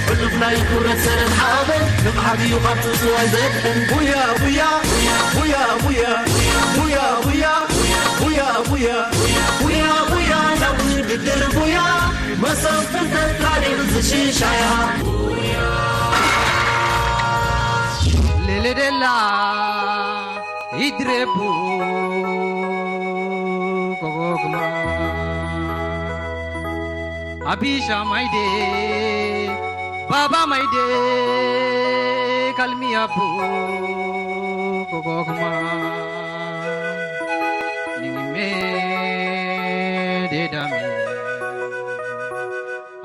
ሕሉፍ ናይ ኩረት ሰረት ሓበን ንቕሓት እዩ ካብቲ ዝዋይ ዘድሕን። ቡያ ቡያ ቡያ ቡያ ቡያ ቡያ ቡያ ቡያ ቡያ ቡያ ናብ ውድድር ቡያ መሰብ ፍልጠት ታሪኽ ዝሽሻያ። ሌሌደላ ይድረቡ ኮቦክማ ኣቢሻ ማይዴ ባባ ማይዴ ካልሚ ኣቡ ኮቦክማ ንግሜ ዴዳሚ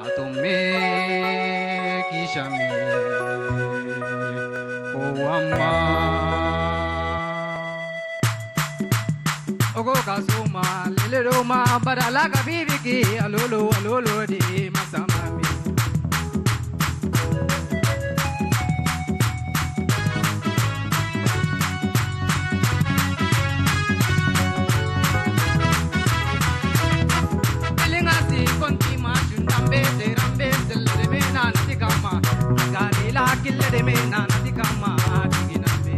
ኣቶሜ ኪሻሜ ኦዋማ ኦጎ ካሱማ ሌሌዶማ ባዳላ ጋቢቢኪ ኣሎሎ ኣሎሎ ዲ ማሳማሚ Lingasi konti ma jundambe de rambe sel de me na na tikama. Agari la kille de me na na tikama. Tiginambe.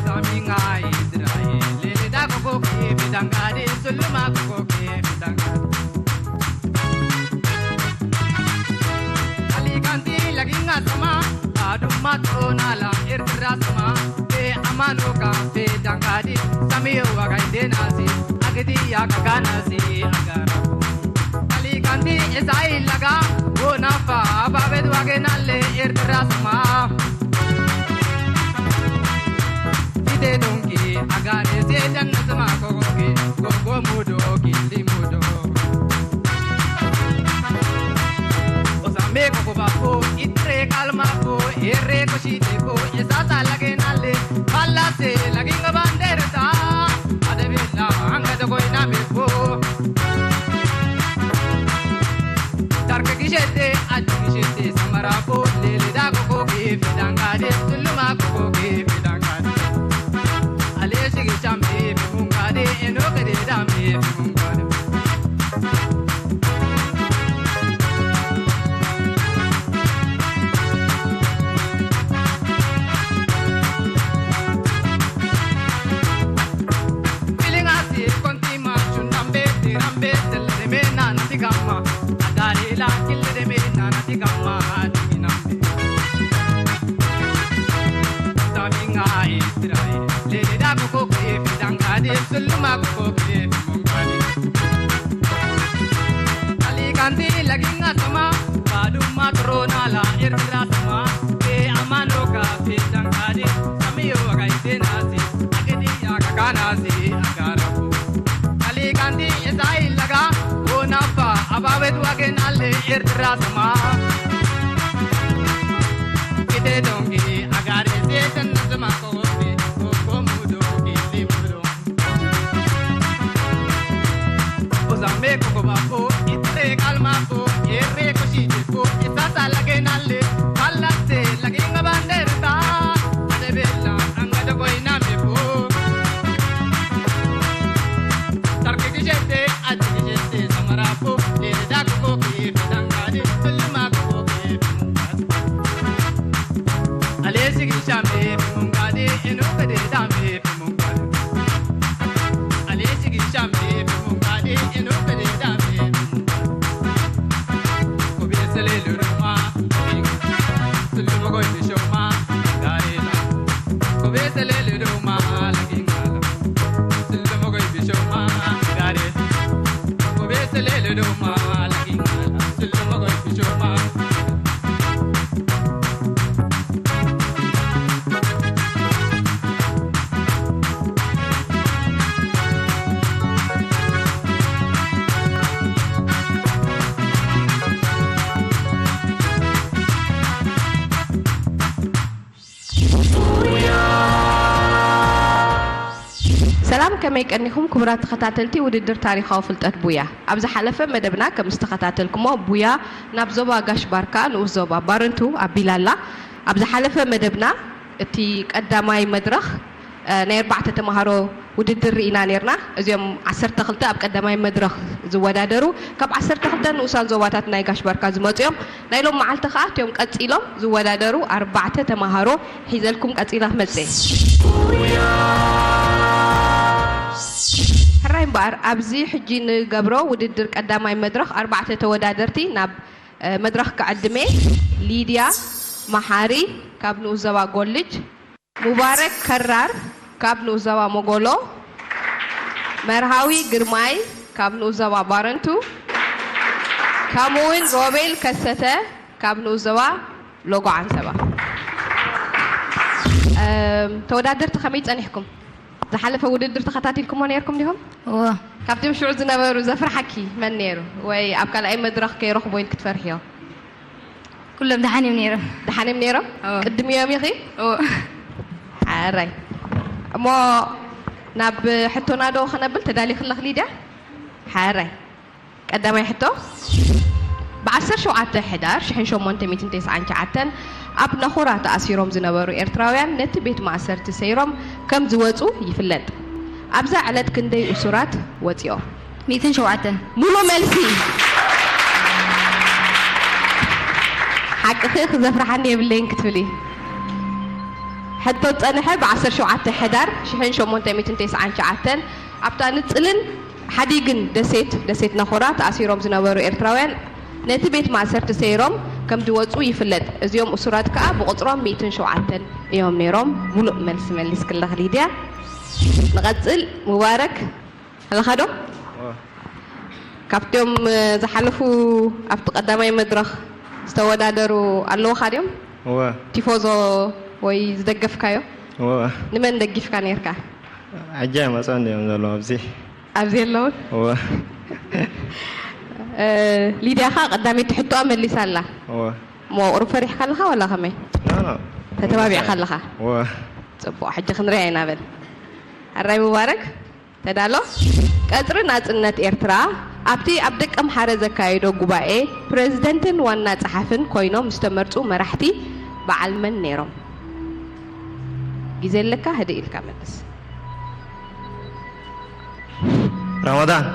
Saminga Israel le da koko ke bidangade suluma koko ke bidangade. Aliganti laginga sama, adumma tona la irra sama, be amano ka be dangadi, samiyo wagai denasi, agidi ya kakanasi agara. Aliganti esai laga, bona fa, ababe duage nalle irra sama. Ide donki, agare se janna sama kogoki, gogo mudo, kindi mudo. Osame koko bafo, itre kalma fo, ere koshite fo, esasa lage nale, palase lage nga bandera ta, adebila anga dogo iname fo. Tarka gishete, adi gishete, samara fo, lele da koko ke fidangade, suluma koko ke fidangade. Ale sigi chambe, fimungade, eno kede dame, fimungade. Feeling as if continue to nambe, nambe, tell the men and the gamma. Adare la kill the men and the gamma, the nambe. Sabinga Israel, lele da koko ke fidangade, suluma koko ke fimungade. Alikanti laginga sama, baduma corona la irra sama, e amano ka fidangade, samiyo agai tenasi, agidi ya kakanasi agarabu. Alikanti esai laga, onafa, abawe tu agenale irra sama. Kite dongi, agare se tan sama kogofi, kogo mudo, kili mudo. Ozame koko bafo, itre kalma fo, ere koshite fo, esasa lage nale, palase lage nga bandera ta, adebela anga dogo iname fo. Tarke gijete, adi gijete, samara fo, ere da koko ke fitangade, suluma koko ke fitangade. Ale sigi chambe, fimungade, eno kede dame, fimungade. Ale sigi chambe, fimungade, eno kede dame, fimungade. Kobe sele luruma, sulumogo bishoma, garela. Kobe sele luruma, lagingala. Sulumogo bishoma, garela. Kobe sele luruma, lagingala. Sulumogo bishoma. ሰላም፣ ከመይ ቀኒኹም ክቡራት ተኸታተልቲ ውድድር ታሪኻዊ ፍልጠት ቡያ? ኣብ ዝሓለፈ መደብና ከም ዝተኸታተልኩሞ፣ ቡያ ናብ ዞባ ጋሽ ባርካ፣ ንኡስ ዞባ ባረንቱ፣ ኣቢላ ኣላ። ኣብ ዝሓለፈ መደብና እቲ ቀዳማይ መድረኽ፣ እ፣ ናይ ኣርባዕተ ተምሃሮ ውድድር ርኢና ነርና። እዚኦም ዓሰርተ ክልተ ኣብ ቀዳማይ መድረኽ ዝወዳደሩ፣ ካብ ዓሰርተ ክልተ ንኡሳን ዞባታት ናይ ጋሽ ባርካ ዝመጹ እዮም። ናይ ሎም መዓልቲ ከኣ እቲኦም ቀጺሎም ዝወዳደሩ ኣርባዕተ ተማሃሮ ሒዘልኩም ቀጺለ ክመጽእ እየ። ሕራይ እምበኣር፣ ኣብዚ ሕጂ ንገብሮ ውድድር ቀዳማይ መድረኽ ኣርባዕተ ተወዳደርቲ ናብ፣ እ፣ መድረኽ ክዕድም እየ። ሊድያ መሓሪ ካብ ንኡስ ዞባ ጎልጅ፣ ሙባረክ ከራር ካብ ንኡስ ዞባ ሞጎሎ፣ መርሃዊ ግርማይ ካብ ንኡስ ዞባ ባረንቱ፣ ከምኡውን ሮቤል ከሰተ ካብ ንኡስ ዞባ ሎጎ ዓንሰባ። እም፣ ተወዳደርቲ ከመይ ጸኒሕኩም? ዝሓለፈ ውድድር ተኸታቲልኩሞ ነይርኩም ዲኹም? እወ። ካብቶም ሽዑ ዝነበሩ ዘፍርሓኪ መን ነይሩ? ወይ ኣብ ካልኣይ መድረኽ ከይረኽቦ ኢልክ ትፈርሕዮ? ኩሎም ደሓን እዮም ነይሮም። ደሓን እዮም ነይሮም? እወ። ቅድሚኦም ኢኺ? እወ። ሓራይ። እሞ ናብ ሕቶና ዶ ክነብል ተዳሊኺ ኣለኺ ሊድያ? ሓራይ። ቀዳማይ ሕቶ፣ ብ ዓሰርተ ሸውዓተ ሕዳር ሽሕን ሸሞንተ ሚእትን ተስዓን ትሽዓተን ኣብ ነኹራ ተኣሲሮም ዝነበሩ ኤርትራውያን ነቲ ቤት ማእሰርቲ ሰይሮም ከም ዝወጹ ይፍለጥ። ኣብዛ ዕለት ክንደይ እሱራት ወጺኦም? ሚእትን ሸውዓተን። ሙሉእ መልሲ። ሓቅኺ፣ ክዘፍርሓኒ የብለይን ክትብሊ። ሕቶ ዝጸንሐ ብ ዓሰርተ ሸውዓተ ሕዳር ሽሕን ሸሞንተ ሚእትን ተስዓን ትሽዓተን ኣብታ ንጽልን ሓዲግን ደሴት፣ ደሴት ነኹራ ተኣሲሮም ዝነበሩ ኤርትራውያን ነቲ ቤት ማእሰርቲ ሰይሮም ከም ዝወጹ ይፍለጥ። እዚኦም እሱራት ከኣ ብቑጽሮም ሚእትን ሸውዓተን እዮም ነይሮም። ሙሉእ መልሲ መሊስክለኺ ሊድያ። ንቐጽል፣ ሙባረክ ኣለኻ ዶ? እወ። ካብቶም፣ እ፣ ዝሓለፉ ኣብቲ ቀዳማይ መድረኽ ዝተወዳደሩ ኣለዉኻ ድዮም? እወ። ቲፎዞ ወይ ዝደገፍካዮ? እወ። ንመን ደጊፍካ ነይርካ? ሕጂ ኣይመጹን ድዮም ዘለዉ ኣብዚ? ኣብዚ የለውን? እወ። እ፣ ሊድያ ኸኣ ቀዳመይቲ ሕቶኣ መሊሳ ኣላ። እወ። እሞ ቁሩብ ፈሪሕካ ኣለኻ ዋላ ከመይ? ኖ፣ ኖ። ተተባቢዕካ ኣለኻ? እወ። ጽቡቕ፣ ሕጂ ክንሪኣ ኢና በል። ሕራይ ሙባረክ፣ ተዳሎ። ቀጽሪ ናጽነት ኤርትራ ኣብቲ ኣብ ደቀምሓረ ዘካየዶ ጉባኤ ፕረዚደንትን ዋና ጸሓፍን ኮይኖም ዝተመርጹ መራሕቲ በዓል መን ነይሮም? ግዜ ኣለካ፣ ህድእ ኢልካ መልስ። ረመዳን።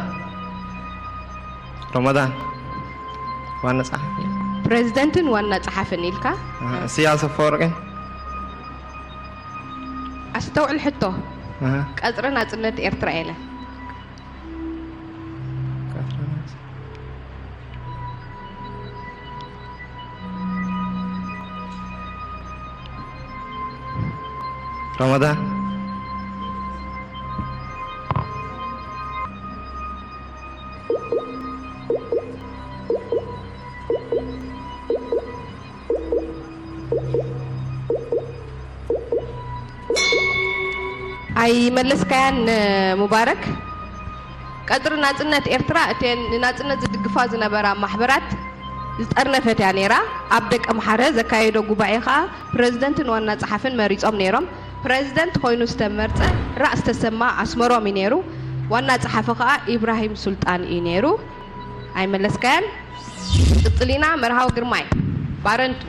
ረመዳን። ዋና ጸሓፊ። ፕረዚደንትን ዋና ጸሓፍን ኢልካ? ኣሃ፣ ኢሳያስ ኣፈወርቂ። ኣስተውዕል ሕቶ። ኣሃ። ቀጽሪ ናጽነት ኤርትራ ኢለ። ቀጽሪ ናጽ- ረመዳን። ኣይመለስካያን ሙባረክ። ቀጽሪ ናጽነት ኤርትራ እተን ንናጽነት ዝድግፋ ዝነበራ ማሕበራት ዝጠርነፈት እያ ነይራ። ኣብ ደቀምሓረ ዘካየዶ ጉባኤ ከኣ ፕረዚደንትን ዋና ጸሓፍን መሪጾም ነይሮም። ፕረዚደንት ኮይኑ ዝተመርጸ ራእሲ ተሰማ ኣስመሮም እዩ ነይሩ። ዋና ጸሓፊ ከኣ ኢብራሂም ሱልጣን እዩ ነይሩ። ኣይመለስካያን። ቅጽል ኢና። መርሃዊ ግርማይ፣ ባረንቱ፣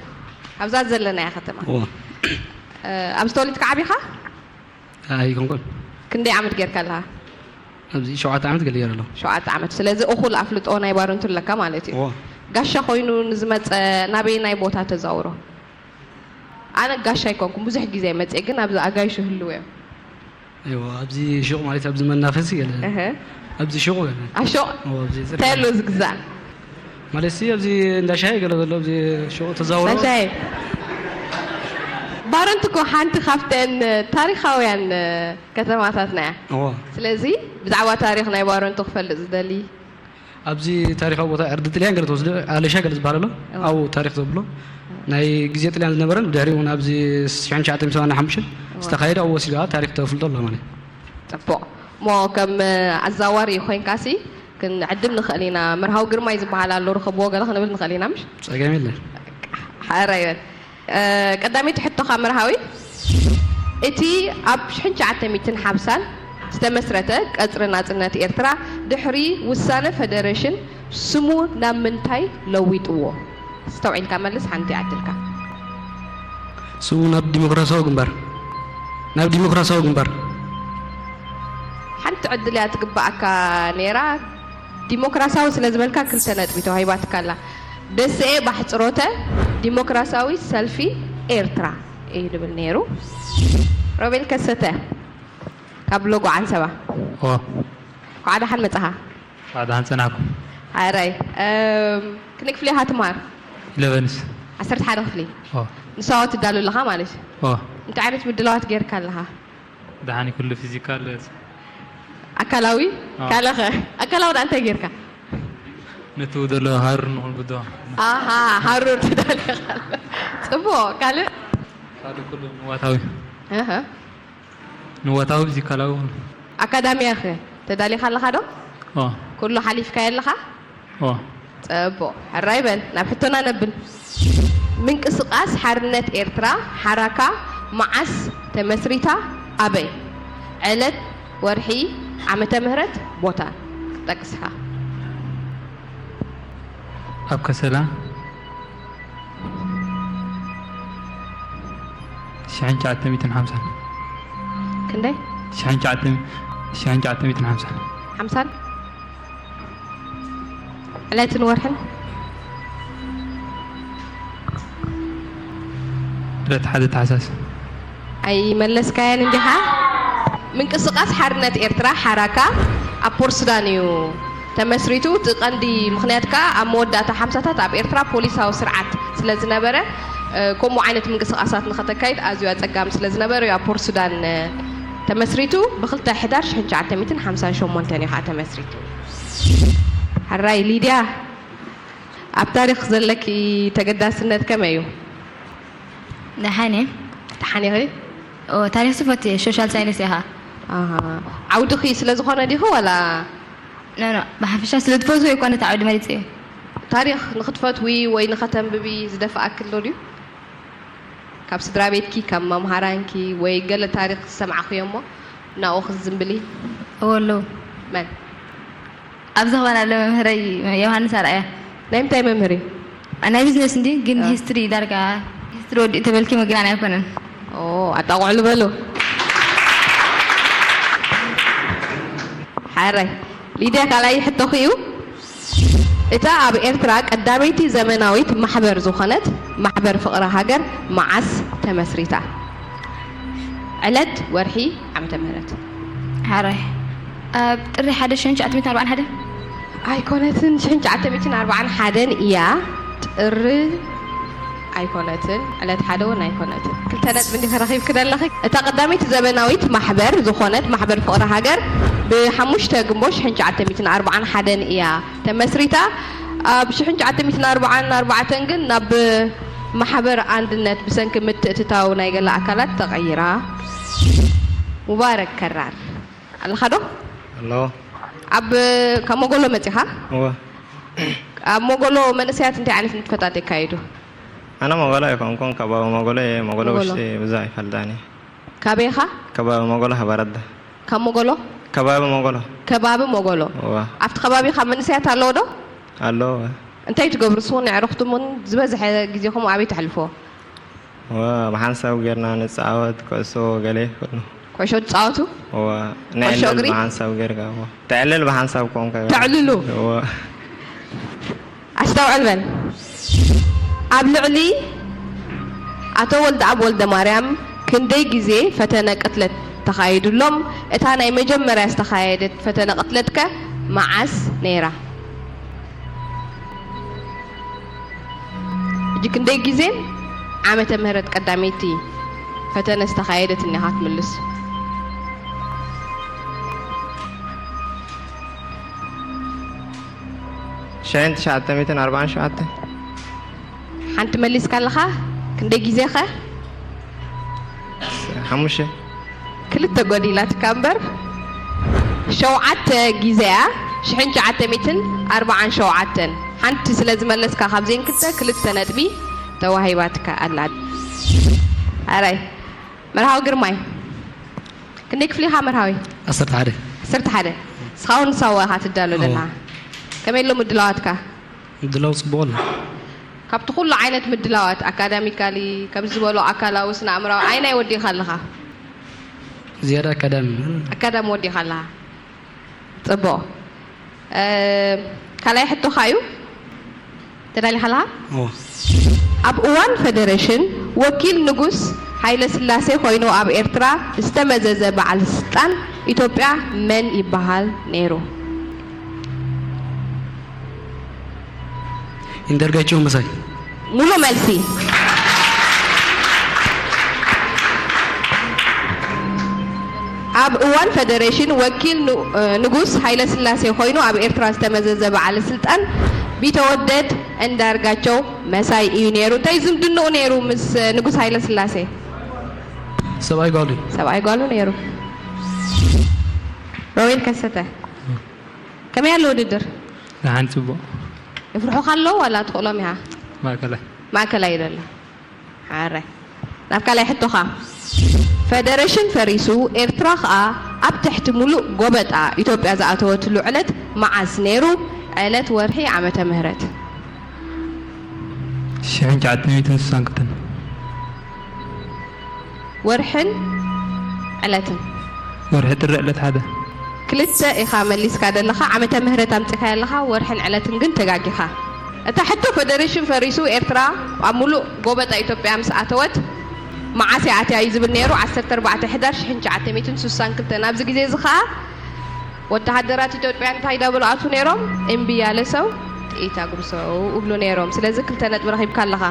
ኣብዛ ዘለናያ ከተማ። እወ። እ፣ ኣብዚ ተወሊድካ ዓቢኻ? ኣይኮንኩን። ክንደይ ዓመት ጌርካ ኣለኻ? ኣብዚ ሸውዓተ ዓመት ገለ ገይረ ኣለኹ። ሸውዓተ ዓመት። ስለዚ እኹል ኣፍልጦ ናይ ባረንቱ ኣለካ ማለት እዩ። እወ። ጋሻ ኮይኑ ንዝመጸ ናበየናይ ቦታ ተዛውሮ? ኣነ ጋሻ ኣይኮንኩን፣ ብዙሕ ግዜ መጽየ፣ ግን ኣብዚ ኣጋይሹ ህልው እዮም። እወ፣ ኣብዚ ሹቕ ማለት ኣብዚ መናፈሲ ገለ። እህ። ኣብዚ ሹቕ ገለ። ኣሹቕ? እወ፣ ኣብዚ ጽርግያ። እንታይ ኣሎ ዝግዛእ? ማለት ሲ ኣብዚ እንዳ ሻሂ ገለ ዘሎ ኣብዚ ሹቕ ተዛውሮ። እንዳ ሻሂ። ባረንቱ እኮ ሓንቲ ካብተን ታሪኻውያን ከተማታትና እያ። እወ። ስለዚ ብዛዕባ ታሪኽ ናይ ባረንቱ ክፈልጥ ዝደሊ። ኣብዚ ታሪኻዊ ቦታ ዕርዲ ጥልያን ገለ ተወስደ፣ ኣለሻ ገለ ዝበሃል ኣሎ። እወ። ኣብኡ ታሪኽ ዘብሎ ናይ ግዜ ጥልያን ዝነበረን ብድሕሪኡ እውን ኣብዚ ሽሕን ትሽዓተ ሚእትን ሰማንያን ሓሙሽተን እወ። ዝተኻየደ ኣብኡ ወሲዱ ከዓ ታሪኽ ተፍልጦ ኣሎ ማለት እዩ። ጽቡቕ። እሞ ከም ኣዛዋሪ ኮይንካሲ ክንዕድም ንኽእል ኢና። መርሃዊ ግርማይ ዝበሃል ኣሎ፣ ርኸብዎ ገለ ክንብል ንኽእል ኢና፣ ምሽ? ጸገም የለን። ሓራ ይበል። እ፣ ቀዳመይቲ ሕቶኻ መርሃዊ፣ እቲ ኣብ ሽሕን ትሽዓተ ሚእትን ሓምሳን ዝተመስረተ ቀጽሪ ናጽነት ኤርትራ ድሕሪ ውሳነ ፈደረሽን ስሙ ናብ ምንታይ ለዊጥዎ? ኣስተውዒልካ መልስ፣ ሓንቲ ይዓድልካ። ስሙ ናብ ዲሞክራሲያዊ ግንባር፣ ናብ ዲሞክራሲያዊ ግንባር። ትዕድል እያ ትግባኣካ ነይራ። ዲሞክራሲያዊ ስለ ዝበልካ ክልተ ነጥቢ ተዋሂባትካ ኣላ። ደስኤ ባሕፅሮተ ዲሞክራሲያዊ ሰልፊ ኤርትራ እዩ ዝብል ነይሩ። ሮቤል ከሰተ ካብ ሎጎ ዓንሰባ። ኦ እንኳዕ ደሓን መጻኻ። እንኳዕ ደሓን ጸናሕኩም። ኣራይ እም፣ ክንደይ ክፍሊ ኢኻ ትምሃር? ኢለቨንስ ዓሰርተ ሓደ ክፍሊ። ኦ ንሳዋ ትዳሎ ኣለኻ ማለት እዩ። ኦ እንታይ ዓይነት ምድላዋት ጌርካ ኣለኻ? ደሓን ኩሉ ፊዚካል ኣካላዊ ኣዎ። ካልእኸ? ኣካላዊ ደኣ እንታይ ጌርካ? ነቲ ዘሎ ሃሩር ንኹን ብዶ ኣሃ ሃሩር ትዳሎ ኢኻ። ጽቡቕ። ካልእ? ካልእ ኩሉ ንዋታዊ ኣሃ ንዋታዊ ፊዚካላዊ ኩሉ። ኣካዳሚያኸ ተዳሊኻ ኣለኻ ዶ? ኦ ኩሉ ሓሊፍካዮ ኣለኻ? ኦ ጽቡቕ። ሕራይ በል ናብ ሕቶና ነብል። ምንቅስቓስ ሓርነት ኤርትራ ሓራካ መዓስ ተመስሪታ? ኣበይ? ዕለት፣ ወርሒ፣ ዓመተ ምህረት፣ ቦታ ክትጠቅስ ኢኻ። ኣብ ከሰላ ሽሕን ትሽዓተ ሚእትን ሓምሳን ክንደይ? ሽሕን ትሽዓተ ሽሕን ትሽዓተ ሚእትን ሓምሳን ሓምሳን ዕለትን ወርሕን? ዕለት ሓደ ታሕሳስ ኣይመለስካያን እንዲኻ። ምንቅስቓስ ሓርነት ኤርትራ ሓራካ ኣብ ፖርት ሱዳን እዩ ተመስሪቱ። እቲ ቀንዲ ምኽንያት ከኣ ኣብ መወዳእታ ሓምሳታት ኣብ ኤርትራ ፖሊሳዊ ስርዓት ስለ ዝነበረ፣ እ፣ ከምኡ ዓይነት ምንቅስቓሳት ንኸተካይድ ኣዝዩ ኣጸጋሚ ስለ ዝነበረ እዩ ኣብ ፖርት ሱዳን፣ እ፣ ተመስሪቱ። ብክልተ ሕዳር ሽሕን ትሽዓተ ሚእትን ሓምሳን ሸሞንተን እዩ ከኣ ተመስሪቱ። ሕራይ ሊድያ፣ ኣብ ታሪኽ ዘለኪ ተገዳስነት ከመይ እዩ? ደሓን እየ። ደሓን ኢኺ? ኦ፣ ታሪኽ ስፈት እየ፣ ሶሻል ሳይንስ እየ ኸዓ። ኣሃ። ዓውድኺ ስለ ዝኾነ ዲኺ ዋላ? ኖ፣ ኖ፣ ብሓፈሻ ስለ ትፈትዎ እኮ ነቲ ዓውዲ መሪጸዮ። ታሪኽ ንኽትፈትዊ ወይ ንኸተንብቢ ዝደፍኣኪ ኣሎ ድዩ? ካብ ስድራ ቤትኪ፣ ካብ መምሃራንኪ ወይ ገለ ታሪኽ ዝሰማዕኽዮ እሞ ናብኡ ክትዝንብሊ? እወ ኣለዉ። መን? ኣብዚ ኸባና ኣሎ መምህረይ ዮሃንስ ኣርኣያ። ናይ ምንታይ መምህር እዩ? ናይ ቢዝነስ እንዲ ግን ሂስትሪ ዳርጋ ሂስትሪ ወዲኡ ተበልኪ ምግናን ኣይኮነን። ኦ ኣጣቕዕሉ በሉ። ሓራይ ሊድያ ካልኣይ ሕቶኺ እዩ። እታ ኣብ ኤርትራ ቀዳመይቲ ዘመናዊት ማሕበር ዝኾነት ማሕበር ፍቕሪ ሃገር መዓስ ተመስሪታ? ዕለት፣ ወርሒ፣ ዓመተ ምህረት። ሓራይ ኣብ ጥሪ ሓደ ሽሕን ትሽዓተ ሚእትን ኣርባዓን ሓደን። ኣይኮነትን፣ ሽሕን ትሽዓተ ሚእትን ኣርባዓን ሓደን እያ። ጥሪ ኣይኮነትን፣ ዕለት ሓደ እውን ኣይኮነትን። ክልተ ነጥቢ እንዲኺ ረኺብኪ ዘለኺ። እታ ቀዳመይቲ ዘበናዊት ማሕበር ዝኾነት ማሕበር ፍቕሪ ሃገር ብሓሙሽተ ግንቦት ሽሕን ትሽዓተ ሚእትን ኣርባዓን ሓደን እያ ተመስሪታ። ኣብ ሽሕን ትሽዓተ ሚእትን ኣርባዓን ኣርባዕተን ግን ናብ ማሕበር ኣንድነት ብሰንኪ ምትእትታው ናይ ገለ ኣካላት ተቐይራ። ሙባረክ ከራር ኣለኻ ዶ? ኣሎ ኣብ ካብ ሞጎሎ መጺኻ? እወ ኣብ ሞጎሎ መንእሰያት እንታይ ዓይነት ንጥፈታት የካይዱ? ኣነ ሞጎሎ ኣይኮንኩን ከባቢ ሞጎሎ እየ ሞጎሎ ሞጎሎ። ውሽጢ ብዙሕ ኣይፈልጣን እየ ካበይ ኢኻ? ከባቢ ሞጎሎ ሃባረዳ ካብ ሞጎሎ? ከባቢ ሞጎሎ ከባቢ ሞጎሎ። እወ ኣብቲ ከባቢ ካብ መንእሰያት ኣለዎ ዶ? ኣሎ እወ እንታይ ትገብሩ ንስኹም ንዕሩኽቱም እውን ዝበዝሐ ግዜኹም ኣበይ ተሕልፍዎ? እወ ብሓንሳብ ጌርና ንፃወት ኩዕሶ ገለ ኩሉ ኩዕሾ ትፃወቱ? እወ ኩዕሾ ንዕልል እግሪ? ብሓንሳብ ጌርካ እወ ተዕልል ብሓንሳብ ኮንካ ተዕልሉ? እወ ኣስተውዕል በል። ኣብ ልዕሊ ኣቶ ወልደኣብ ወልደማርያም ክንደይ ግዜ ፈተነ ቅትለት ተኻይዱሎም? እታ ናይ መጀመርያ ዝተኻየደት ፈተነ ቅትለትከ መዓስ ነይራ? ሕጂ ክንደይ ግዜን ዓመተ ምህረት ቀዳመይቲ ፈተነ ዝተኻየደትን ኢኻ ትምልስ? ሽሕን ትሽዓተ ሚእትን ኣርባዓን ሸውዓተን ሓንቲ መሊስካ ኣለኻ? ክንደይ ግዜኸ? ሓሙሽተ ክልተ ጎዲላትካ እምበር ሸውዓተ ግዜያ ሽሕን ትሽዓተ ሚእትን ኣርባዓን ሸውዓተን ሓንቲ ስለ ዝመለስካ ካብዘን ክልተ ክልተ ነጥቢ ተዋሂባትካ ኣላ። ኣራይ መርሃዊ ግርማይ ክንደይ ክፍሊ ኢኻ መርሃዊ? ዓሰርተ ሓደ ዓሰርተ ሓደ ንስኻ እውን ንሳዋ ኢኻ ትዳሎ እዎ። ዘለኻ ከመይ ኣሎ ምድላዋትካ? ምድላው ጽቡቕ ኣሎ። ካብቲ ኩሉ ዓይነት ምድላዋት ኣካዳሚካሊ ከምዚ ዝበሎ ኣካላዊ ስነ ኣእምራዊ ኣይናይ ወዲእኻ ኣለኻ? ዝያዳ ኣካዳሚ ኣካዳሚ ወዲእኻ ኣለኻ? ጽቡቕ። ካልኣይ ሕቶኻ እዩ። ተዳሊኻ ኣለኻ? ኣብ እዋን ፈደረሽን ወኪል ንጉስ ሃይለ ስላሴ ኮይኑ ኣብ ኤርትራ ዝተመዘዘ በዓል ስልጣን ኢትዮጵያ መን ይበሃል ነይሩ? ኢንደርጋቸው መሳይ። ሙሉ መልሲ። ኣብ እዋን ፈደሬሽን ወኪል ንጉስ ሃይለስላሴ ኮይኑ ኣብ ኤርትራ ዝተመዘዘ በዓል ስልጣን ቢተወደድ እንዳርጋቸው መሳይ እዩ ነይሩ። እንታይ ዝምድንኡ ነይሩ ምስ ንጉስ ሃይለስላሴ? ሰብኣይ ጓሉ። ሰብኣይ ጓሉ ነይሩ። ሮቤል ከሰተ። ከመይ ኣሎ ውድድር? ደሓን ጽቡቕ። ይፍርሑኻ ኣለዉ ዋላ ትኽእሎም ኢኻ? ማእከላይ። ማእከላይ ደላ። ሓራይ ናብ ካልኣይ ሕቶኻ። ፈደረሽን ፈሪሱ ኤርትራ ኸኣ ኣብ ትሕቲ ሙሉእ ጎበጣ ኢትዮጵያ ዝኣተወትሉ ዕለት መዓስ ነይሩ? ዕለት፣ ወርሒ፣ ዓመተ ምህረት። ሽሕን ትሽዓተ ሚእትን ስሳን ክልተን። ወርሕን ዕለትን። ወርሒ ጥሪ ዕለት ሓደ። ክልተ ኢኻ መሊስካ ደለኻ፣ ዓመተ ምህረት ኣምጺኻያ ኣለኻ፣ ወርሕን ዕለትን ግን ተጋጊኻ። እታ ሕቶ ፈደረሽን ፈሪሱ ኤርትራ ኣብ ሙሉእ ጎበጣ ኢትዮጵያ ምስ ኣተወት መዓስ እያ ኣትያ እዩ ዝብል ነይሩ፣ ዓሰርተ ኣርባዕተ ሕዳር ሽሕን ትሽዓተ ሚእትን ስሳን ክልተን። ኣብዚ ግዜ እዚ ኸኣ ወተሃደራት ኢትዮጵያ እንታይ ዳበሉ ኣቱ ነይሮም? እምቢ ያለ ሰው ጥይት አጉርሰው እብሉ ነይሮም። ስለዚ ክልተ ነጥቢ ረኺብካ ኣለኻ።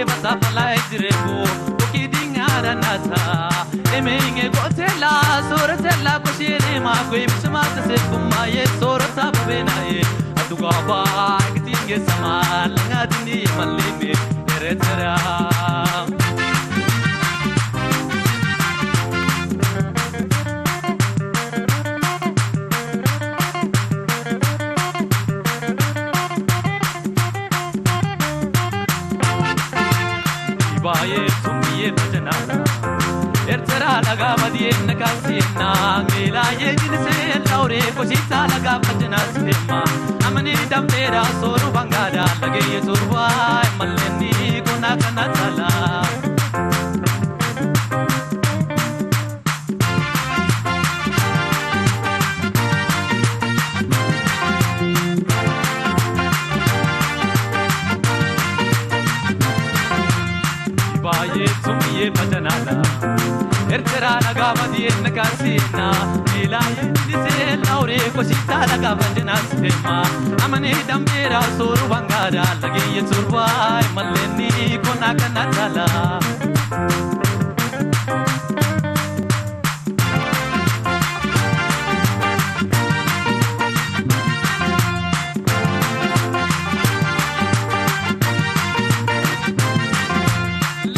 Masapalai jireko, ukiding aranata. Emenge kotela, soretela, koshiri makwe, mishima tesekuma ye, soreta babenaye. Adugaba, kitinge sama, langadini maleme, eretera. Ibaye sumiye bajana. Ertera laga badie nakasina. Ngela ye jinse laure koshita laga bajana sema. Amani dambera soru bangada lage ye soruwa maleni kona kanatala. Ibaye sumiye bajanala. Ertera laga badie nakasina. Ila ye dise laure koshita laga bajana sema. Amani dambera soru bangada lage ye soruwa maleni kona kanatala.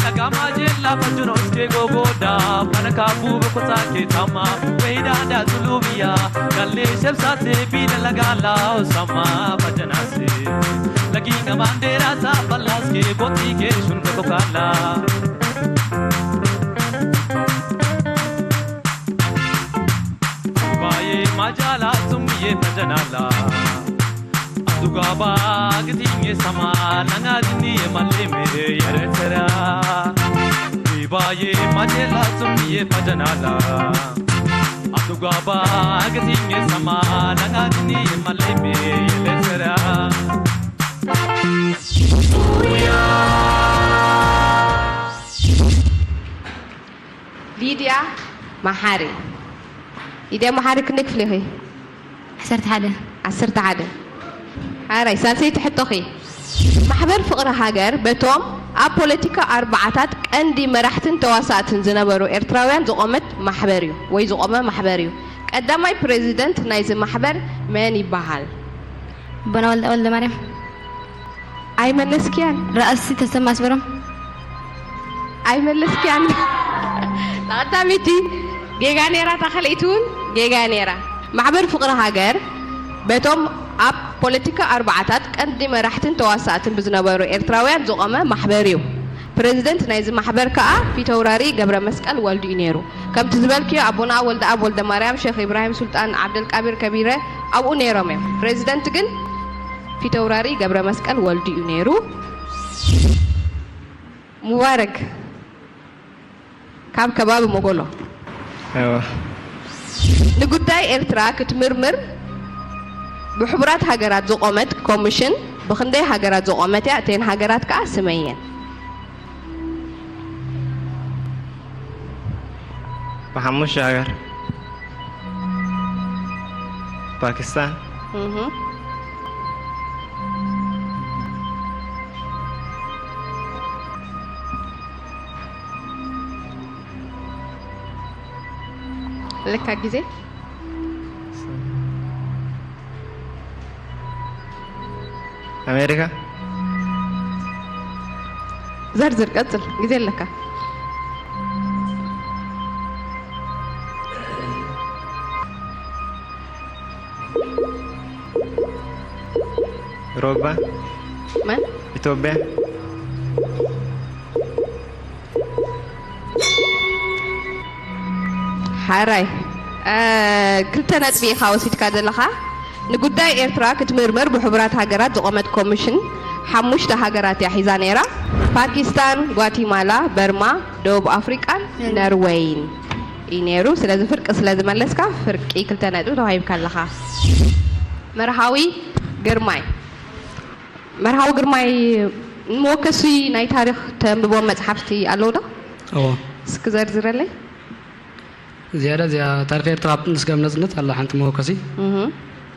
Lagama jella fajro uske gogoda, panaka bube kota ke tama, weida da zulubiya, galle shebsate bina lagala osama bajanase. Lagi nga bandera sa palaske boti ke shun tokala. Baye majala sumiye tajanala. Adugaba gitinge sama nanga dini maleme yeretera. Baye majala sumiye tajanala. Adugaba gitinge sama nanga dini maleme yeretera. ሊድያ መሓሪ። ሊድያ መሓሪ ክንደይ ክፍሊ ኢኺ? ዓሰርተ ሓደ። ዓሰርተ ሓደ። ሓራይ፣ ሳልሰይቲ ሕቶኺ። ማሕበር ፍቕሪ ሃገር በቶም ኣብ ፖለቲካ ኣርባዓታት ቀንዲ መራሕትን ተዋሳእትን ዝነበሩ ኤርትራውያን ዝቖመት ማሕበር እዩ፣ ወይ ዝቖመ ማሕበር እዩ። ቀዳማይ ፕሬዚደንት ናይዚ ማሕበር መን ይበሃል? ኣቦና ወልደ፣ ወልደ ማርያም። ኣይመለስክያን። ራእሲ ተሰማ ኣስመሮም። ኣይመለስክያን። ተቐዳሚቲ ጌጋ ነይራ፣ እታ ካልኣይቲ እውን ጌጋ ነይራ። ማሕበር ፍቕሪ ሃገር በቶም ኣብ ፖለቲካ ኣርባዓታት ቀንዲ መራሕትን ተዋሳእትን ብዝነበሩ ኤርትራውያን ዝቖመ ማሕበር እዩ። ፕረዚደንት ናይዚ ማሕበር ከኣ ፊተውራሪ ገብረ መስቀል ወልዱ እዩ ነይሩ። ከምቲ ዝበልክዮ ኣቦና ወልደኣብ ወልደማርያም፣ ሸኽ ኢብራሂም ሱልጣን፣ ዓብደልቃቢር ከቢረ ኣብኡ ነይሮም እዮም። ፕረዚደንት ግን ፊተውራሪ ገብረ መስቀል ወልዱ እዩ ነይሩ። ሙባረክ ካብ ከባቢ ሞጎሎ። እወ። ንጉዳይ ኤርትራ ክትምርምር ብሕቡራት ሃገራት ዝቖመት ኮሚሽን ብኽንደይ ሃገራት ዝቖመት እያ? እተን ሃገራት ከኣ ስመየን። ብሓሙሽተ ሃገር። ፓኪስታን። እህ። ለካ ግዜ። ኣሜሪካ። ዘርዝር፣ ቀጽል፣ ግዜ ኣለካ። ሮባ። መን? ኢትዮጵያ። ሓራይ፣ እ፣ ክልተ ነጥቢ ኢኻ ወሲድካ ዘለኻ። ንጉዳይ ኤርትራ ክትምርምር ብሕቡራት ሃገራት ዝቖመት ኮሚሽን ሓሙሽተ ሃገራት እያ ሒዛ ነይራ። ፓኪስታን፣ ጓቲማላ፣ በርማ፣ ደቡብ ኣፍሪቃን ነርወይን እዩ ነይሩ። ስለዚ ፍርቂ ስለ ዝመለስካ ፍርቂ ክልተ ነጥቢ ተዋሂብካ ኣለኻ። መርሃዊ ግርማይ። መርሃዊ ግርማይ፣ ንመወከሲ ናይ ታሪኽ ተንብቦም መጽሓፍቲ ኣለዉ ዶ? እዎ። እስኪ ዘርዝረለይ። ዝያዳ እዚኣ ታሪኽ ኤርትራ ኣብ ጥንቲ ስጋብ ናጽነት ኣላ ሓንቲ መወከሲ። እህ።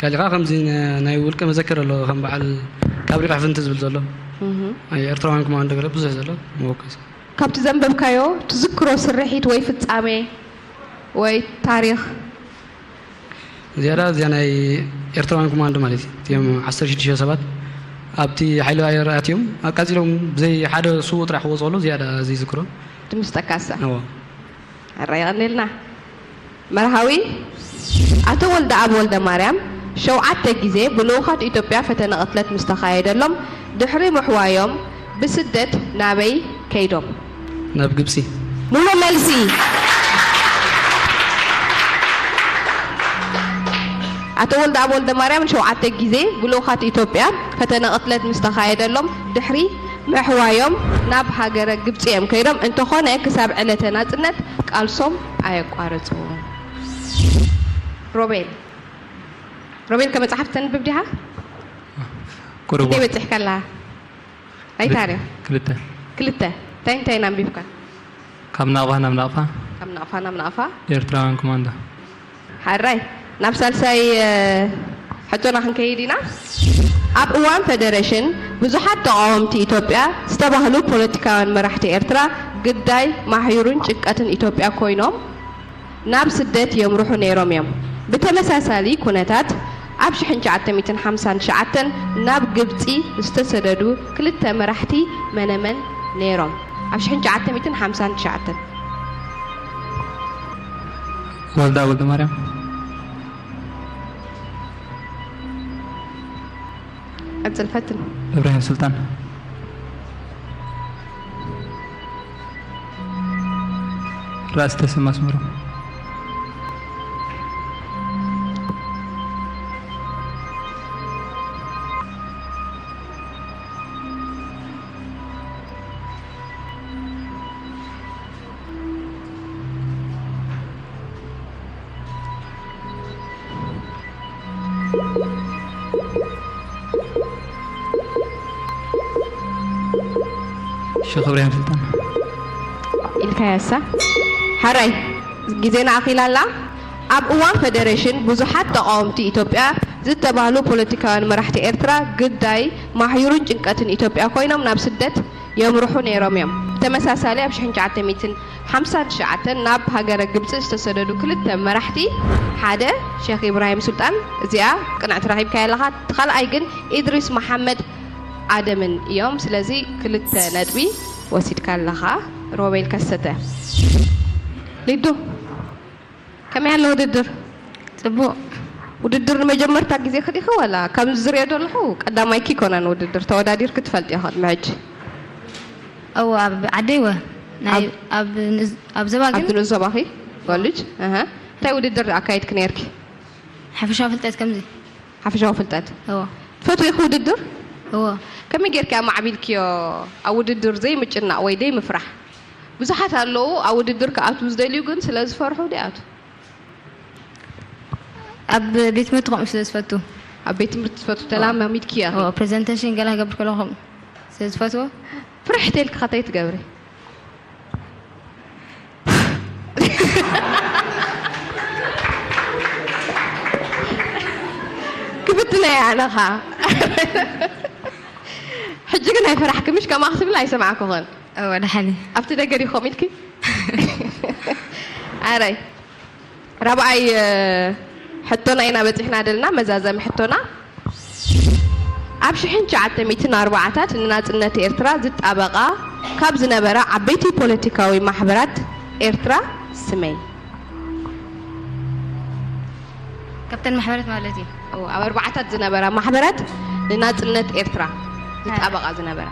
ካሊእ ከኣ ከምዚ ን-፣ ናይ ውልቀ መዘክር ኣሎ፣ ከም በዓል ካብ ሪቕ ኣሕፍንቲ ዝብል ዘሎ። እህ። ናይ ኤርትራውያን ኮማንዶ ገለ ብዙሕ ዘሎ መወከሲ። ካብቲ ዘንበብካዮ ትዝክሮ ስርሒት ወይ ፍጻሜ ወይ ታሪኽ? ዝያዳ እዚኣ ናይ ኤርትራውያን ኮማንዶ ማለት እዩ። እቲኦም ዓሰርተ ሽዱሽተ ሰባት ኣብቲ ሓይሊ ኣየር ኣትዮም ኣቃጺሎም ብዘይ ሓደ ስዉእ ጥራሕ ክወጽኡ ከለዉ ዝያዳ ዘይዝክሮ። ድምስጠካሳ። እዎ። ኣራ ይቐኒልና። መርሃዊ ኣቶ ወልደኣብ ወልደማርያም ሸውዓተ ግዜ ብልኡኻት ኢትዮጵያ ፈተነ ቅትለት ምስ ተኻየደሎም ድሕሪ ምሕዋዮም ብስደት ናበይ ከይዶም? ናብ ግብጺ። ሙሉእ መልሲ። ኣቶ ወልደኣብ ወልደማርያም ሸውዓተ ግዜ ብልኡኻት ኢትዮጵያ ፈተነ ቅትለት ምስ ተኻየደሎም ድሕሪ ምሕዋዮም ናብ ሃገረ ግብጺ እዮም ከይዶም። እንተኾነ ክሳብ ዕለተ ናጽነት ቃልሶም ኣየቋረጽዎ። ሮቤል ሮቤል ከመጽሓፍ ተንብብ ዲኻ? ቁሩብ እንዴ በጺሕካ ኣለኻ? ኣይታርያ ክልተ ክልተ እንታይ እንታይ ኣንቢብካ? ካብ ናቕፋ ናብ ናቕፋ ካብ ናቕፋ ናብ ናቕፋ ኤርትራውያን ኮማንዶ ሓራይ ናብ ሳልሳይ ሕቶና ክንከይድ ኢና። ኣብ እዋን ፈደረሽን ብዙሓት ተቃወምቲ ኢትዮጵያ ዝተባህሉ ፖለቲካውያን መራሕቲ ኤርትራ ግዳይ ማሕዩርን ጭንቀትን ኢትዮጵያ ኮይኖም ናብ ስደት የምርሑ ነይሮም እዮም። ብተመሳሳሊ ኩነታት ኣብ ሽሕን ትሽዓተ ሚእትን ሓምሳን ትሽዓተን ናብ ግብጺ ዝተሰደዱ ክልተ መራሕቲ መነመን ነይሮም? ኣብ ሽሕን ትሽዓተ ሚእትን ሓምሳን ትሽዓተን ወልዳ ወልደ ማርያም ቀጽል ፈትን። እብራሂም ሱልጣን ራእሲ ተሰማ ኣስመሮም ሸኽ እብራሂም ስልጣን ኢልካያሳ ሓራይ ግዜና ኣኺላ ኣላ። ኣብ እዋን ፈደረሽን ብዙሓት ተቃወምቲ ኢትዮጵያ ዝተባህሉ ፖለቲካውያን መራሕቲ ኤርትራ ግዳይ ማሕዩርን ጭንቀትን ኢትዮጵያ ኮይኖም ናብ ስደት የምርሑ ነይሮም እዮም። ብተመሳሳሊ ኣብ ሽሕን ትሽዓተ ሚእትን ሓምሳን ትሽዓተን ናብ ሃገረ ግብጺ ዝተሰደዱ ክልተ መራሕቲ ሓደ ሸኽ ኢብራሂም ሱልጣን እዚኣ ቅንዕቲ ረኺብካያ ኣለኻ። እቲ ካልኣይ ግን ኢድሪስ መሓመድ ኣደምን እዮም። ስለዚ ክልተ ነጥቢ ወሲድካ ኣለኻ ሮቤል ከሰተ። ሊዱ ከመይ ኣሎ ውድድር? ጽቡቕ ውድድር ንመጀመርታ ግዜ ክዲኺ ወላ ከምዚ ዝሪኦ ዘለኹ ቀዳማይኪ ይኮነን ውድድር ተወዳዲርኪ ትፈልጢ ኢኺ ቅድሚ ሕጂ? እወ ኣብ ዓደይ ወ ናይ ኣብ ንዝ- ኣብ ዘባ ግን ኣብቲ ንኡስ ዞባኺ ኮሌጅ ኣሃ እንታይ ውድድር ኣካይድኪ ነይርኪ? ሓፈሻዊ ፍልጠት ከምዚ ሓፈሻዊ ፍልጠት እወ ትፈትዊ ኢኺ ውድድር? እወ ከመይ ጌርኪ ኣማዕቢልክዮ ኣብ ውድድር ዘይምጭናቕ ወይ ዘይምፍራሕ? ብዙሓት ኣለዉ ኣብ ውድድር ክኣትዉ ዝደልዩ ግን ስለ ዝፈርሑ ዲኣቱ ኣብ ቤት ትምህርቲ ከምኡ ስለ ዝፈቱ ኣብ ቤት ትምህርቲ ትፈቱ ተላማሚድክዮ ኢኺ? ፕሬዘንቴሽን ገላ ክገብር ከለኹም ስለ ዝፈትዎ ፍርሕ ተልኪ ኸ እንታይ ትገብሪ? ክፍትነያ ኣነ ኸኣ ሕጂ ግን ኣይፈራሕኪ ምሽ ከምኣ ክትብል ኣይሰማዕኩኽን እወ ደሓን እዩ ኣብቲ ነገር ኢኹም ኢልኪ ኣረይ ራብኣይ ሕቶና ኢና በፂሕና ደልና መዛዘሚ ሕቶና ኣብ ሽሕን ትሽዓተ ሚእትን ኣርባዓታት ንናፅነት ኤርትራ ዝጣበቓ ካብ ዝነበራ ዓበይቲ ፖለቲካዊ ማሕበራት ኤርትራ ስመይ ካብተን ማሕበራት ማለት እዩ ኣብ ኣርባዓታት ዝነበራ ማሕበራት ንናፅነት ኤርትራ ዝጣበቓ ዝነበራ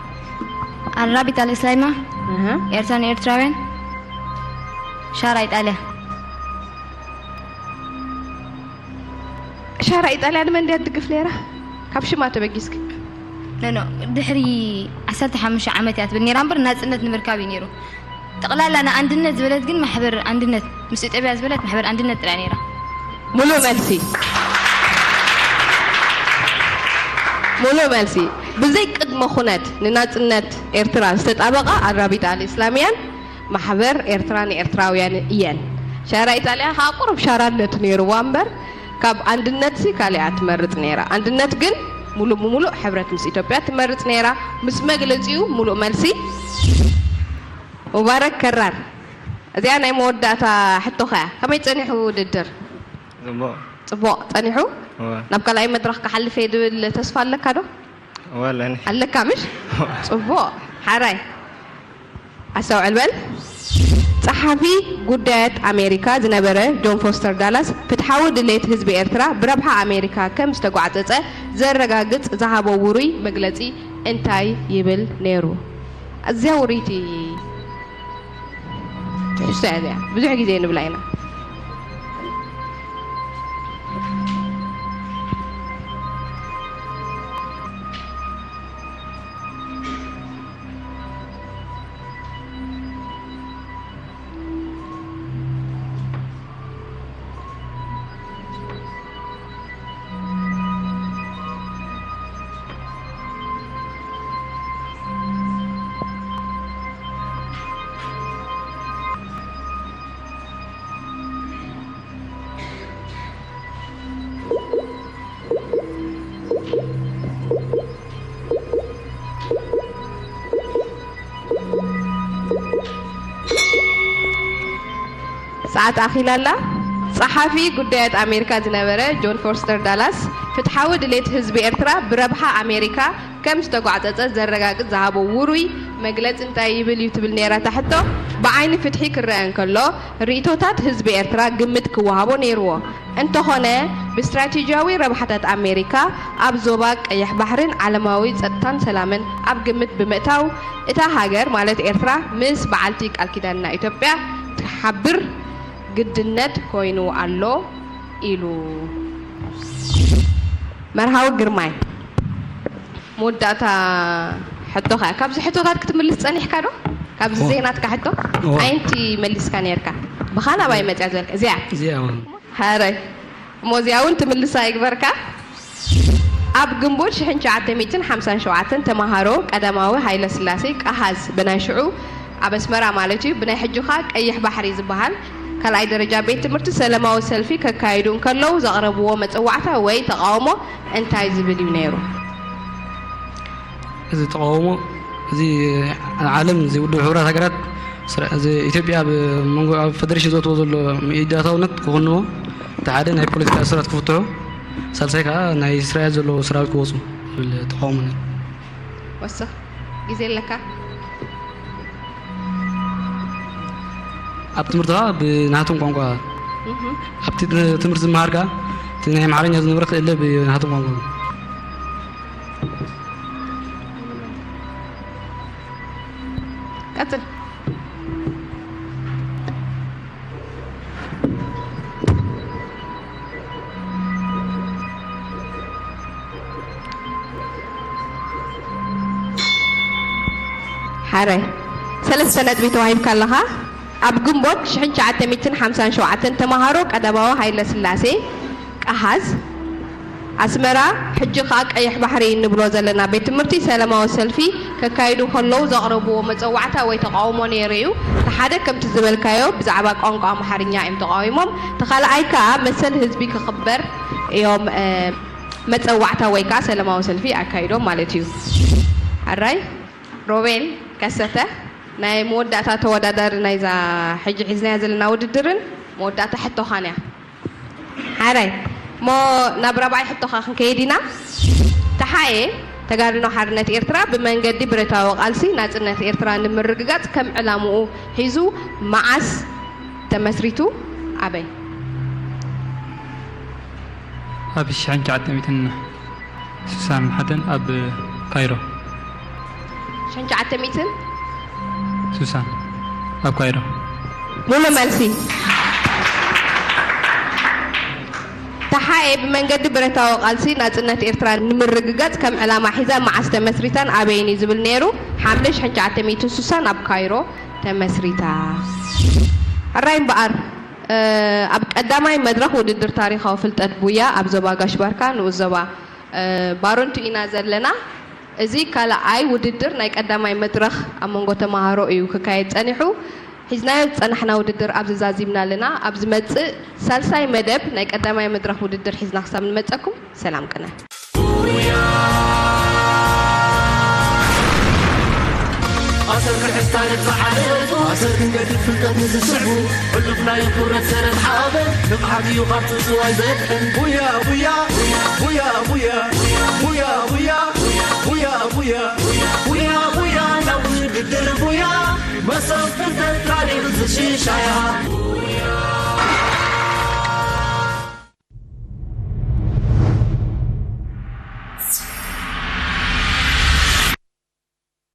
ኣራቢት ኣልእስላይማ እህ። ኤርትራ ንኤርትራውያን ሻራ ኢጣልያ ሻራ ኢጣልያ ንመን ድያ ትድግፍ ነይራ ካብ ሽማ ተበጊስኪ ኖኖ ድሕሪ ዓሰርተ ሓሙሽተ ዓመት እያ ትብል ነይራ እምበር ናፅነት ንምርካብ እዩ ነይሩ ጠቕላላ ንኣንድነት ዝበለት ግን ማሕበር ኣንድነት ምስ ኢትዮጵያ ዝበለት ማሕበር ኣንድነት ጥራይ ነይራ ሙሉእ መልሲ ሙሉእ መልሲ ብዘይ ቅድመ ኩነት ንናፅነት ኤርትራ ዝተጣበቓ ኣራቢጣ ኣልእስላምያን ማሕበር ኤርትራ ንኤርትራውያን እየን። ሻራ ኢጣልያ ከኣ ቁሩብ ሻራነት ነይርዋ እምበር ካብ ኣንድነትሲ ካሊኣ ትመርጽ ነይራ። ኣንድነት ግን ሙሉእ ብሙሉእ ሕብረት ምስ ኢትዮጵያ ትመርጽ ነይራ። ምስ መግለጺኡ ሙሉእ መልሲ። ሙባረክ ከራር፣ እዚኣ ናይ መወዳእታ ሕቶኻ እያ። ከመይ ጸኒሑ ውድድር? ጽቡቕ። ጽቡቕ ጸኒሑ። እወ። ናብ ካልኣይ መድረኽ ክሓልፍ እየ ዝብል ተስፋ ኣለካ ዶ? እወ ኣለኒ። ኣለካ ምሽ? ጽቡቕ። ሓራይ። ኣስተውዕል በል። ጸሓፊ ጉዳያት ኣሜሪካ ዝነበረ ጆን ፎስተር ዳላስ፣ ፍትሓዊ ድሌት ህዝቢ ኤርትራ ብረብሓ ኣሜሪካ ከም ዝተጓዕጸጸ ዘረጋግጽ ዝሃቦ ውሩይ መግለጺ እንታይ ይብል ነይሩ? ኣዝያ ውርይቲ ትሕዝቶ እያ እዚኣ። ብዙሕ ግዜ ንብላ ኢና። ሰዓት ኣኺላ ኣላ። ጸሓፊ ጉዳያት ኣሜሪካ ዝነበረ ጆን ፎስተር ዳላስ፣ ፍትሓዊ ድሌት ህዝቢ ኤርትራ ብረብሓ ኣሜሪካ ከም ዝተጓዕጸጸ ዘረጋግጽ ዝሃቦ ውሩይ መግለጺ እንታይ ይብል እዩ ትብል ነይራ እታ ሕቶ። ብዓይኒ ፍትሒ ክረአ እንከሎ፣ ርእይቶታት ህዝቢ ኤርትራ ግምት ክወሃቦ ነይርዎ። እንተኾነ፣ ብስትራቴጂያዊ ረብሓታት ኣሜሪካ ኣብ ዞባ ቀይሕ ባሕርን ዓለማዊ ጸጥታን ሰላምን ኣብ ግምት ብምእታው፣ እታ ሃገር ማለት ኤርትራ ምስ በዓልቲ ቃል ኪዳንና ኢትዮጵያ ክትሓብር ግድነት ኮይኑ ኣሎ ኢሉ። መርሃዊ ግርማይ፣ መወዳእታ ሕቶኻ እያ። ካብዚ ሕቶታት ክትምልስ ጸኒሕካ ዶ? ካብዚ እወ። ዘይናትካ ሕቶ እወ። ኣየንቲ መሊስካ ነርካ? ብኻ ናባይ መጽያ ዝበልካ እዚኣ። እዚኣ እውን ሃረይ። እሞ እዚኣ እውን ትምልሳ ይግበርካ። ኣብ ግንቦት ሽሕን ትሽዓተ ሚእትን ሓምሳን ሸውዓተን ተማሃሮ ቀዳማዊ ሃይለ ስላሴ ቀሃዝ ብናይ ሽዑ ኣብ ኣስመራ ማለት እዩ፣ ብናይ ሕጂ ኸኣ ቀይሕ ባሕሪ ዝበሃል ካልኣይ ደረጃ ቤት ትምህርቲ ሰላማዊ ሰልፊ ከካይዱ እንከለዉ ዘቕረብዎ መጸዋዕታ ወይ ተቓውሞ እንታይ ዝብል እዩ ነይሩ? እዚ ተቓውሞ እዚ ዓለም እዚ ውድብ ሕቡራት ሃገራት ስራ- እዚ ኢትዮጵያ ኣብ መንጎ ኣብ ፈደሬሽን ዘእትዎ ዘሎ ሚኢዳታውነት ክኹንዎ፣ እቲ ሓደ ናይ ፖለቲካ እስራት ክፍትሑ፣ ሳልሳይ ከዓ ናይ እስራኤል ዘለዉ ሰራዊት ክወፁ ዝብል ተቓውሞ ነይሩ። ወስኽ ግዜ ኣለካ። ኣብ ትምህርቲ ከዓ ብናቶም ቋንቋ እህ። ኣብቲ ትምህርቲ ዝመሃር ከዓ እቲ ናይ ኣምሓርኛ ዝነበረ ክእለ ብናቶም ቋንቋ ቀጽል። ሓራይ ሰለስተ ነጥቢ ተዋሂብካ ኣለኻ። ኣብ ግንቦት ሽሕን ትሽዓተ ሚእትን ሓምሳን ሸውዓተን ተማሃሮ ቀዳማዊ ሃይለ ስላሴ ቀሃዝ ኣስመራ፣ ሕጂ ከኣ ቀይሕ ባሕሪ እንብሎ ዘለና ቤት ትምህርቲ ሰላማዊ ሰልፊ ከካይዱ ከለዉ ዘቕረብዎ መጸዋዕታ ወይ ተቓውሞ ነይሩ እዩ። እቲ ሓደ ከምቲ ዝበልካዮ ብዛዕባ ቋንቋ ኣምሓርኛ እዮም ተቓዊሞም። እቲ ካልኣይ ከኣ መሰል ህዝቢ ክኽበር እዮም፣ እ፣ መጸዋዕታ ወይ ከኣ ሰላማዊ ሰልፊ ኣካይዶም ማለት እዩ። ኣራይ ሮቤል ከሰተ ናይ መወዳእታ ተወዳዳሪ ናይዛ ሕጂ ሒዝናያ ዘለና ውድድርን መወዳእታ ሕቶኻን እያ። ሓራይ እሞ ናብ ራብዓይ ሕቶኻ ክንከይድ ኢና። ተሓኤ ተጋድሎ ሓርነት ኤርትራ ብመንገዲ ብረታዊ ቃልሲ ናጽነት ኤርትራ ንምርግጋጽ ከም ዕላምኡ ሒዙ መዓስ ተመስሪቱ? ኣበይ? ኣብ ሽሕን ትሽዓተ ሚእትን ስሳን ሓደን ኣብ ካይሮ። ሽሕን ትሽዓተ ሚእትን ስሳን ኣብ ካይሮ። ሙሉ መልሲ። ተሓኤ ብመንገዲ ብረታዊ ቃልሲ ናጽነት ኤርትራ ንምርግጋጽ ከም ዕላማ ሒዛ መዓስ ተመስሪታን ኣበይን እዩ ዝብል ነይሩ? ሓምለ ሽሕን ትሽዓተ ሚእትን ስሳን ኣብ ካይሮ ተመስሪታ። ኣራይ እምበኣር፣ እ፣ ኣብ ቀዳማይ መድረኽ ውድድር ታሪኻዊ ፍልጠት ቡያ ኣብ ዞባ ጋሽ ባርካ ንኡስ ዞባ፣ እ፣ ባረንቱ ኢና ዘለና። እዚ ካልኣይ ውድድር ናይ ቀዳማይ መድረኽ ኣብ መንጎ ተማሃሮ እዩ ክካየድ ጸኒሑ። ሒዝናዮ ዝጸናሕና ውድድር ኣብዚ ዛዚምና ኣለና። ኣብ ዝመጽእ ሳልሳይ መደብ ናይ ቀዳማይ መድረኽ ውድድር ሒዝና ክሳብ ንመጸኩም ሰላም ቅነ። ሰብ ክሕዝ ታሪኽ ዝሓለፉ ኣሰር ክንገድፍ ፍልጠት ንዝስዕቡ ሕሉፍ ናይ ክብረት ሰረት ሓበን ንቕሓት እዩ ካብ ትጽዋይ ዘድሕን ቡያ ቡያ ቡያ ቡያ ቡያ ቡያ ቡያ ቡያ ቡያ ቡያ ናብ ውድድር ቡያ መሰብ ፍልጠት ታሪኽ ዝሽሻ